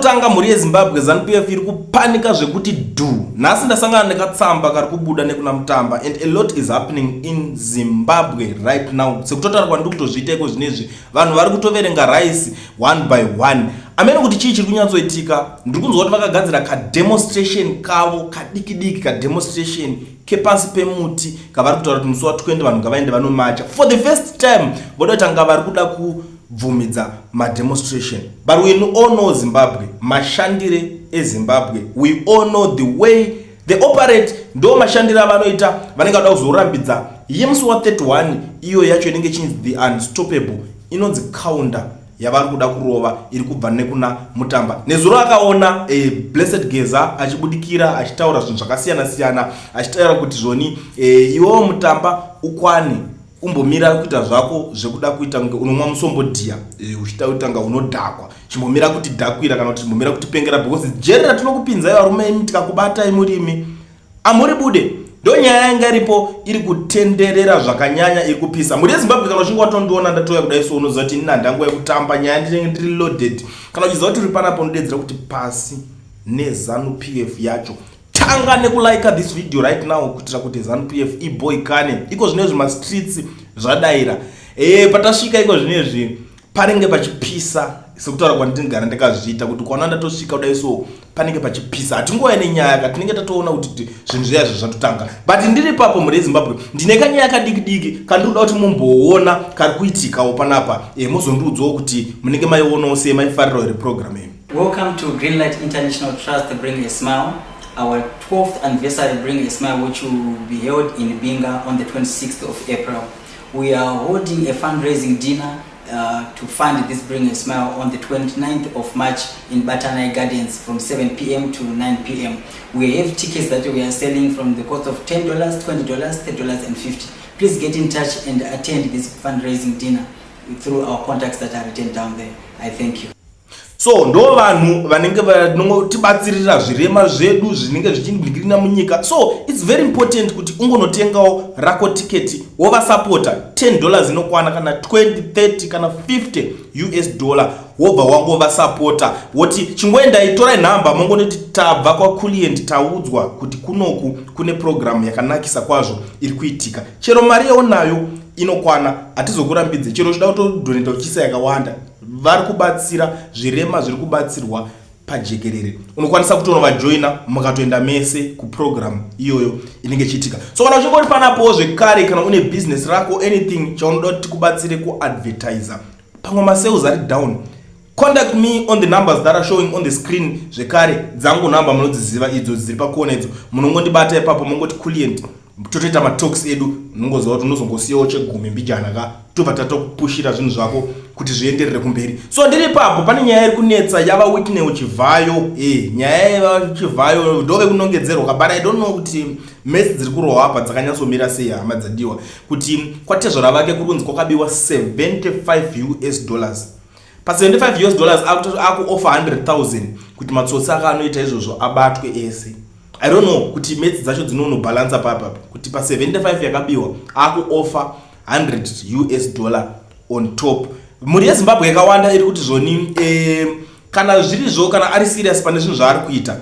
Zvatotanga mhuri yeZimbabwe, ZanuPF iri kupanika zvekuti dhu. Nhasi ndasangana nekatsamba kari kubuda nekuna Mutamba and a lot is happening in Zimbabwe right now. Sekutotaura kwandiri kutozviita iko zvinezvi, vanhu vari kutoverenga rice one by one. Amene kuti chii chiri kunyatsoitika, ndiri kunzwa kuti vakagadzira kademonstration kavo kadiki-diki, kademonstration kepasi pemuti kavari kutaura kuti musi wa 20 vanhu ngavaende vanomacha. For the first time voda kuti anga vari kuda kubvumidza mademonstration, but we all know Zimbabwe, mashandire eZimbabwe. We all know the way they operate, ndo mashandire avanoita. Vanenge vada kuzorambidza yemusi wa31, iyo yacho inenge ichinzi the unstoppable, inonzi counter yavari kuda kurova iri kubva nekuna Mutamba. Nezuro akaona Blessed Geza achibudikira achitaura zvinhu zvakasiyana siyana, achitaura kuti zvoni iwewo Mutamba ukwane, umbomira kuita zvako zvekuda kuita kunge unomwa musombodhiya, uchida kuita kunge unodhakwa. Chimbomira kuti dhakwira kana kuti chimbomira kutipengera, because jeri ratinokupinzai varume imi, tikakubatai murimi amuri bude. Ndo nyaya yanga iripo iri kutenderera zvakanyanya, iri kupisa, mhuri yeZimbabwe. Kana uchinge watondiona ndatouya kudai so, unoziva kuti inini handanguva yekutamba nyaya, ndinenge ndiri loaded. Kana uchiziva kuti uri panapo, unodedzera kuti pasi neZANU PF yacho. Tanga nekulika this video right now kuitira kuti ZANU PF iboikane. Iko zvinezvi mastreets zvadaira, patasvika iko zvinezvi panenge pachipisa, sekutaura kwandinogara ndakazviita kuti kwana ndatosvika kudai so panenge pachipisa. Hatingova nenyaya ka, tinenge tatoona kuti zvinhu zviya zvo zvatotanga. But ndiri papo, mhuri yeZimbabwe, ndine kanyaya kadiki diki kandiri kuda kuti mumboona kari kuitikawo panapa, mozondiudzawo kuti munenge maionawo sei, maifarirawo here program iyi. Welcome to Greenlight International Trust Bring a Smile, our 12th anniversary Bring a Smile, which will be held in Binga on the 26th of April. We are holding a fundraising dinner to fund this Bring a Smile on the 29th of March in Batanai Gardens from 7 p.m. to 9 p.m. We have tickets that we are selling from the cost of $10, $20, $30 and 50. Please get in touch and attend this fundraising dinner through our contacts that are written down there. I thank you. So ndo vanhu vanenge vanotibatsirira zvirema zvedu zvinenge zvichindigirina munyika. So it's very important kuti ungonotengawo rako tiketi wovasapota. $10 inokwana, kana 20, 30 kana 50 US dollar, wobva wangovasapota, woti chingoendai, torai nhamba, mongonoti tabva kwaCulient, taudzwa kuti kunoku kune programu yakanakisa kwazvo iri kuitika. Chero mari yaunayo inokwana, hatizokurambidze. Chero uchida kutodoneta uchiisa yakawanda, vari kubatsira zvirema zviri kubatsirwa pajekerere. Unokwanisa kutonovajoina, mukatoenda mese kuprogram iyoyo inenge ichiitika. So kana uchingori panapowo zvekare, kana une business rako, anything chaunoda kuti tikubatsire kuadvertisa, pamwe masales ari down, contact me on the numbers that are showing on the screen. Zvekare dzangu nhamba munodziziva idzo dziri pakona idzo, munongondibata ipapo, mongoti Culient, totoita matalks edu. Unongoziva kuti unozongosiyawo chegumi mbijana ka, tobva tatokupushira zvinhu zvako kuti zvienderere kumberi. So ndiri ipapo, pane nyaya iri kunetsa yava Wicknell Chivhayo. Nyaya yeva Chivhayo ndove kunongedzerwa, but I don't know kuti mesi dziri kurohwa apa dzakanyatsomira sei, hama dzadiwa, kuti kwatezvara vake kuri kunzi kwakabiwa 75 US dollars. Pa75 US dollars akuoffer 100,000 kuti matsotsi aka anoita izvozvo abatwe ese. I don't know kuti maths dzacho dzinonobhalansa papa, kuti pa75 yakabiwa akuoffer 100 US dollar on top. Mhuri yeZimbabwe yakawanda iri kuti zvoni, kana zvirizvo, kana ari serious pane zvinhu zvaari kuita,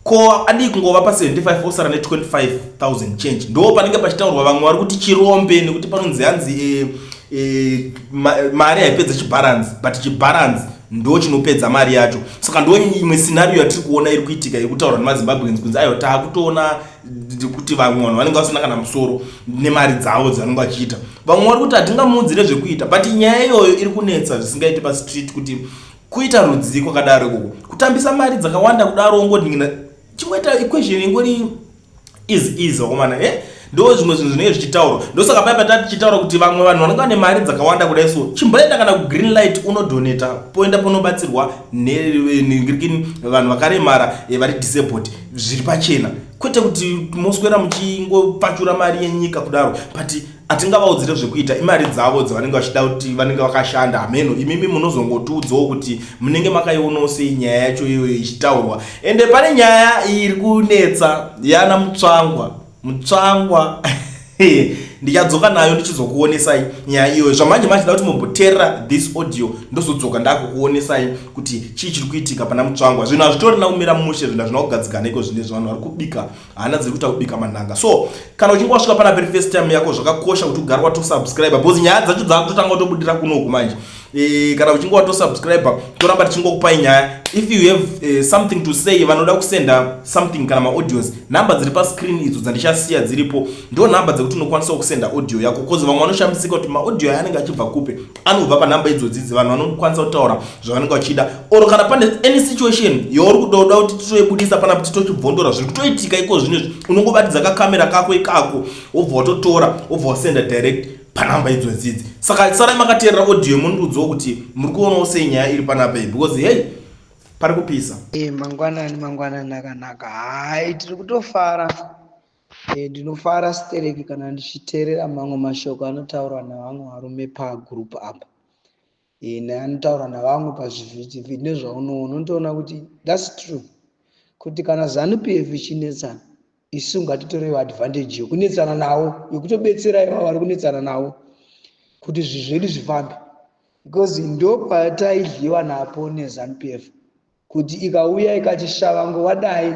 ko adii kungova pa75 osara ne25,000 change? Ndo panenge pachitaurwa. Vamwe vari kuti chirombe, nekuti panonzi hanzi mari haipedza chibharanzi, but chibharanzi ndo chinopedza mari yacho. Saka ndo imwe scenario yatiri kuona iri kuitika, iri kutaurwa nemaZimbabweans kunzi aiwa, taakutoona kuti vamwe vanhu vanenge vasina kana musoro nemari dzavo dzavanenge vachiita. Vamwe vari kuti hatingamuudzire zvekuita, but nyaya iyoyo iri kunetsa zvisingaiti pastreet, kuti kuita rudzii kwakadaro ikoko, kutambisa mari dzakawanda kudaro, ongodingina chingoita equation ingori easy easy, vakomana. Ndo zvimwe zvinhu zvinenge zvichitaurwa. Ndosaka pai patati tichitaura kuti vamwe vanhu vanenge vane mari dzakawanda kudai, so chimboenda kana kuGreen Light unodonata, poenda ponobatsirwa nerikini vanhu vakaremara, vari disabled, zviri pachena, kwete kuti moswera muchingopfachura mari yenyika kudaro. But hatingavaudzire zvekuita, imari dzavo dzavanenge vachida kuti vanenge vakashanda, hameno. Imimi munozongotiudzawo kuti munenge makaionawo sei nyaya yacho iyoyo ichitaurwa. Ende pane nyaya iri kunetsa yana Mutsvangwa. Mutsvangwa Ndichadzoka nayo ndichizokuonesai nyaya iyoyo. Zvamanje manje nda kuti mumboteerera this audio, ndozodzoka ndakukuonesai kuti chii chiri kuitika pana Mutsvangwa. Zvinhu hazvitorina kumira mushe, zvinhu hazvina kugadzikana iko zvinezvi. Vanhu vari kubika hana dziri kuita kubika manhanga. So kana uchinge wasvika pana peri first time yako, zvakakosha kuti ugare watosubscribe, because nyaya dzacho dzakutotanga kutobudira kunoku manje. Kana uchinge watosubscribe, toramba tichingokupai nyaya. If you have something to say, vanoda kusenda something kana maaudios, nhamba dziri pascreen idzo dzandichasiya dziripo ndo nhamba dzekuti unokwanisa kusenda audio yako, cause vamwe vanoshamisika kuti maaudio aya anenge achibva kupe. Anobva panhamba idzodzidzi. Vanhu vanokwanisa kutaura zvavanenge vachida, or kana pane any situation yauri kudoda kuti titoibudisa pana, titochibvondora zviri kutoitika iko zvinezvi, unongobatidza kakamera kako ikako, wobva watotora, wobva wasenda direct panhamba idzodzidzi. Saka sarai makateerera audio, yemundiudzawo kuti muri kuonawo sei nyaya iri panapa iyi, because hey, pari kupisa. Mangwanani, mangwanani akanaka. Hai, tiri kutofara. Ndinofara stereki kana ndichiteerera mamwe mashoko anotaurwa navamwe varume pagroup apa neanotaurwa navamwe pazvivhitivhiti nezvaunoona, unotoona kuti that's true, kuti kana ZANU PF ichinetsana, isu ngatitorewo advantage yokunetsana navo, yokutobetsera ivavo vari kunetsana navo kuti zvinhu zvedu zvifambe, because ndo pataidyiwa napo neZANU PF, kuti ikauya ikati Shavango wadai,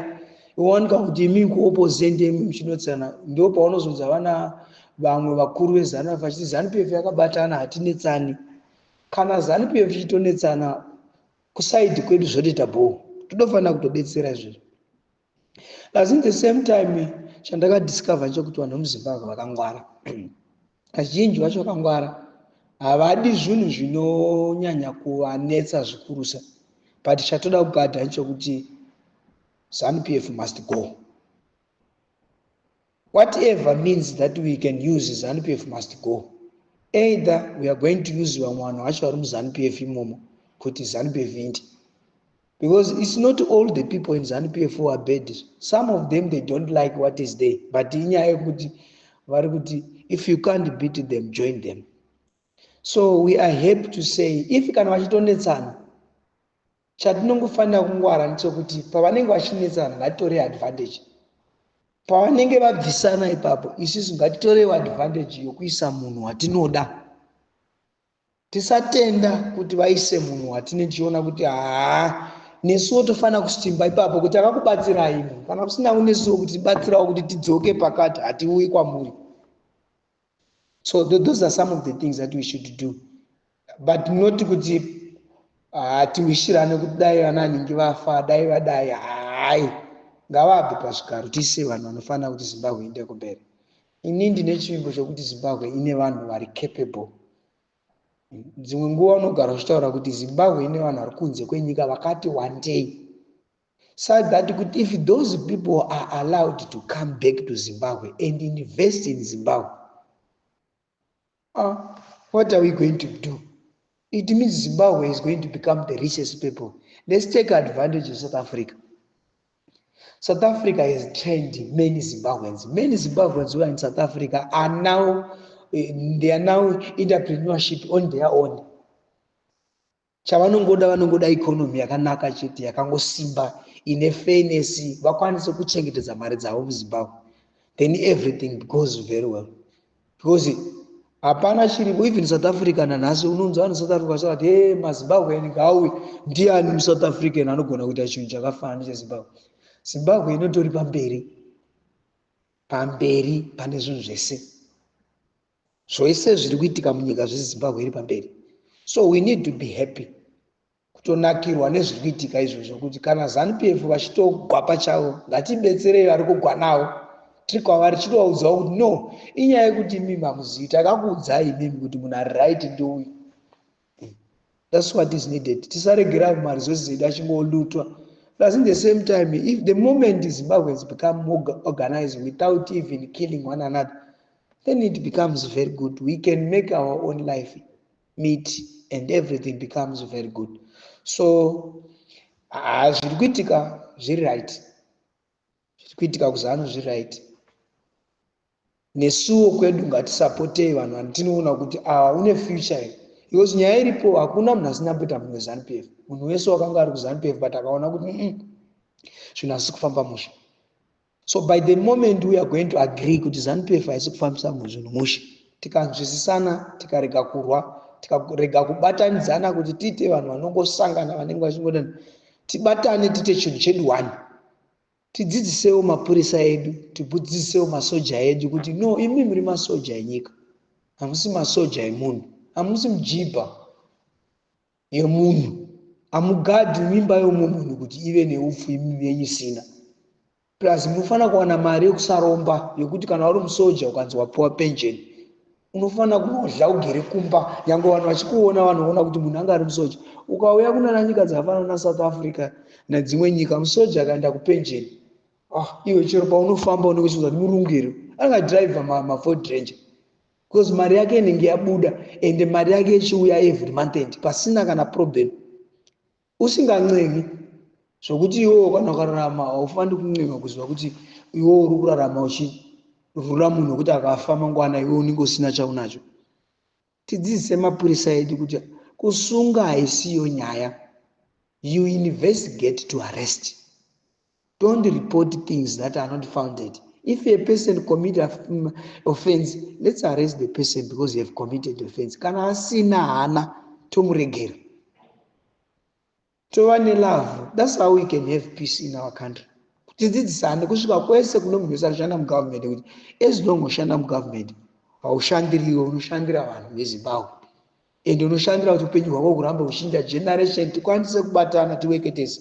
iwanika kuti imi kuopposite imi muchinotsana. Ndo paunozonza vana vamwe vakuru veZANU vachiti ZANU PF yakabatana, hatinetsani. Kana ZANU PF ichitonetsana kuside kwedu, zvotoita bhoo, totofanira kutobetsera izvozvo. Asi in the same time, chandakadiscover nchekuti vanhu vemuZimbabwe vakangwara, kazhinji vacho vakangwara, havadi zvinhu zvinonyanya kuvanetsa zvikurusa. But chatoda kugadha nchekuti ZANU PF must go. Whatever means that we can use, ZANU PF must go. Either we are going to use vamwe vanhu vacho vari muZANU PF imomo kuti ZANU PF inde, because it's not all the people in ZANU PF who are bad. Some of them, they don't like what is there, but inyaya yekuti vari kuti if you can't beat them, join them. So we are happy to say, if kana vachitonetsana, chatinongofanira kungwara ndechekuti pavanenge vachinetsana, ngatitore advantage. Pavanenge vabvisana ipapo, isusu ngatitorewo advantage yokuisa munhu watinoda. Tisatenda kuti vaise munhu watine tichiona kuti haa, nesuwo tofanira kusimba ipapo kuti akakubatsirai imi. Kana kusina nesuwo kuti tibatsirawo kuti tidzoke pakati, hatiuyi kwamuri. So those are some of the things that we should do, but not kuti hatiwishirane kuti dai vananhingi vafa, dai vadai. Hai, ngavabve pazvigaro, tiise vanhu vanofanira kuti Zimbabwe iende kumberi. Ini ndine chivimbo chokuti Zimbabwe ine vanhu vari capable. Dzimwe nguva unogara uchitaura kuti Zimbabwe ine vanhu vari kunze kwenyika vakati wandei, so that kuti if those people are allowed to come back to Zimbabwe and invest in Zimbabwe, what are we going to do? It means Zimbabwe is going to become the richest people. Let's take advantage of South Africa. South Africa has trained many Zimbabweans. Many Zimbabweans who are in South Africa are now, they are now entrepreneurship on their own. Chavanongoda, vanongoda economy yakanaka chete, yakangosimba, ine fairness, vakwanise kuchengetedza mari dzavo muZimbabwe, then everything goes very well, because hapana chiripo. Even South Africa nanhasi unonzwa vanhu South Africa vachati, "He, maZimbabwean ngauye." Ndiani muSouth African anogona kuita chinhu chakafanana necheZimbabwe? Zimbabwe inotori pamberi, pamberi pane zvinhu zvese, zvose zviri kuitika munyika zveZimbabwe iri pamberi. So we need to be happy, kutonakirwa nezviri kuitika izvozvo, kuti kana ZANU PF vachitogwa pachavo, ngatibetserei vari kugwa navo. Tiri kwavari tichitovaudzawo kuti no, inyaya yekuti imimi hamuzivi, takakuudzai imimi kuti munhu ari right ndouyu. That's what is needed. Tisaregera maresources edu achingolutwa. Plus, in the same time, if the moment Zimbabweans become more organized without even killing one another, then it becomes very good. We can make our own life meet and everything becomes very good. So zviri kuitika zviri right, zviri kuitika kuZANU zviri right. Nesuwo kwedu ngatisapotei vanhu vanditinoona kuti ava une future, because nyaya iripo, hakuna munhu asina kuita munhu weZANU PF. Munhu wese wakanga ari kuZANU PF, but akaona kuti zvinhu hazisi kufamba musha. So by the moment we are going to agree kuti ZANU-PF haisi kufambisa zvinhu mushe, tikanzwisisana, tikarega kurwa, tikarega kubatanidzana kuti tiite vanhu vanongosangana vanenge vachingodani, tibatane, tiite chinhu chedu one. Tidzidzisewo mapurisa edu, tidzidzisewo masoja edu kuti no, imi muri masoja enyika, hamusi masoja emunhu, hamusi mujibha yemunhu, hamugadhi mimba yomumwe munhu kuti ive neupfu imi yenyu isina. Plus munofanira kuwana mari yekusaromba, yekuti kana uri musoja ukanzi wapiwa pension, unofanira kunodya ugere kumba, nyange vanhu vachikuona vanoona kuti munhu anga ari musoja. Ukauya kunana nyika dzakafanana naSouth Africa nedzimwe nyika, musoja akaenda kupension, ah, iwe chero paunofamba unenge uchiziva kuti murungu here angadhiraivha maFord Ranger, because mari yake inenge yabuda, ende mari yake ichiuya every month end pasina kana problem, usingancengi zvokuti iwewo kana ukararama haufaniri kuncenga kuziva kuti iwewo uri kurarama uchirura munhu wekuti akafa mangwana iwe unenge usina chaunacho. Tidzidzise mapurisa edu kuti kusunga haisiyo nyaya. You investigate to arrest. Don't report things that are not founded. If a person commit a offense, let's arrest the person because he have committed offense. Kana asina hana, tomuregera. Tova nelove. That's how we can have peace in our country. Tidzidzisane kusvika kwese kune munhu wese anoshanda mugovernment kuti as long ushanda mugovernment, haushandiriwe, unoshandira vanhu veZimbabwe, ende unoshandira kuti upenyu hwako kuramba huchinja generation, tikwanise kubatana, tiweke tese.